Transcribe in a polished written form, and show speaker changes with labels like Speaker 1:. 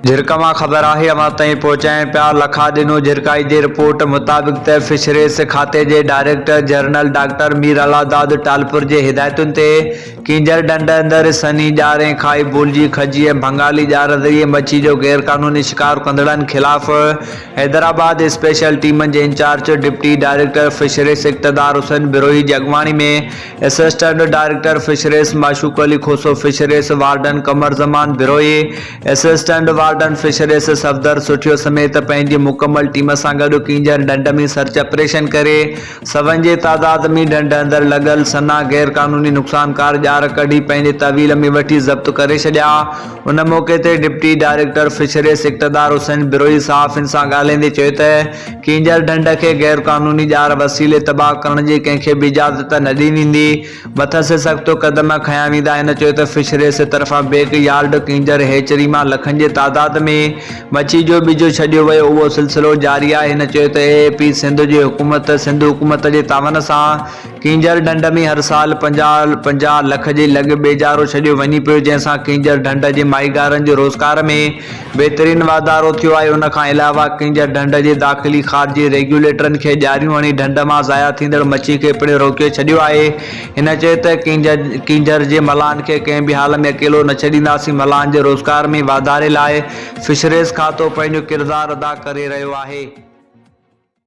Speaker 1: جھرڪ مان خبر آهي اوهان تائين پهچائين پيا لکا ڏنو جھرڪائي جي رپورٽ مطابق ته فشريز کاتي جي director general doctor Mir Allah Dad Talpur جي هدايتن تي ڪينجهر ڍنڍ اندر سنهي ڄار ۽ کائي ڀولجي کجي ۽ ڀنگالي ڄار ذريعي مڇي جو غيرقانوني شڪار ڪندڙن خلاف حيدرآباد اسپيشل ٽيمن جي incharge deputy director fisheries Iqtidar Hussain Brohi جي اڳواڻي ۾ assistant director fisheries Mashooq Ali Khoso, fisheries warden Qamar Zaman Brohi, assistant warden fisheries Safdar Sathio سميت پنهنجي مڪمل ٽيم سان گڏ ڪينجهر ڍنڍ ۾ سرچ آپريشن ڪري سون جي تعداد ۾ ڍنڍ اندر لڳل سنا غير قانوني نقصانڪار ڄار ڪڍي پنهنجي تحويل ۾ وٺي ضبط ڪري ڇڏيا. ان موقعي تي deputy director fisheries Iqtidar Hussain Brohi صحافين سان ڳالهائيندي چيو ته ڪينجهر ڍنڍ کي غير قانوني ڄار وسيلي تباهه ڪرڻ جي ڪنهن کي به اجازت نه ڏني ويندي، مٿس سخت قدم کنيا ويندا. هن چيو ته فشريز طرفان بيڪ يارڊ ڪينجهر هيچري مان لکن جي تعداد ۾ مڇي جو ٻج ڇڏيو ويو اهو سلسلو جاري آهي. هن چيو ته اي اي پي سنڌ جي حڪومت سنڌ حڪومت جي تعاون سان ڪينجهر ڍنڍ ۾ هر سال 50 لک جي لڳ ٻيجارو ڇڏيو وڃي پيو جنهن سان ڪينجهر ڍنڍ جي ماهيگارن جي روزگار ۾ بهترين واڌارو ٿيو آهي ان کان علاوه ڪينجهر ڍنڍ جي داخلي خارجي ريگيوليٽرن کي ڄاريون هڻي ڍنڍ مان ضايع ٿيندڙ مڇي کي پڻ روڪي ڇڏيو آهي هن چيو ته ڪينجهر جي ملاحن کي ڪنهن به حال ۾ اڪيلو نه ڇڏينداسين ملاحن جي روزگار ۾ واڌاري لاء فشريز کاتو پنهنجو ڪردار ادا ڪري رهيو آهي.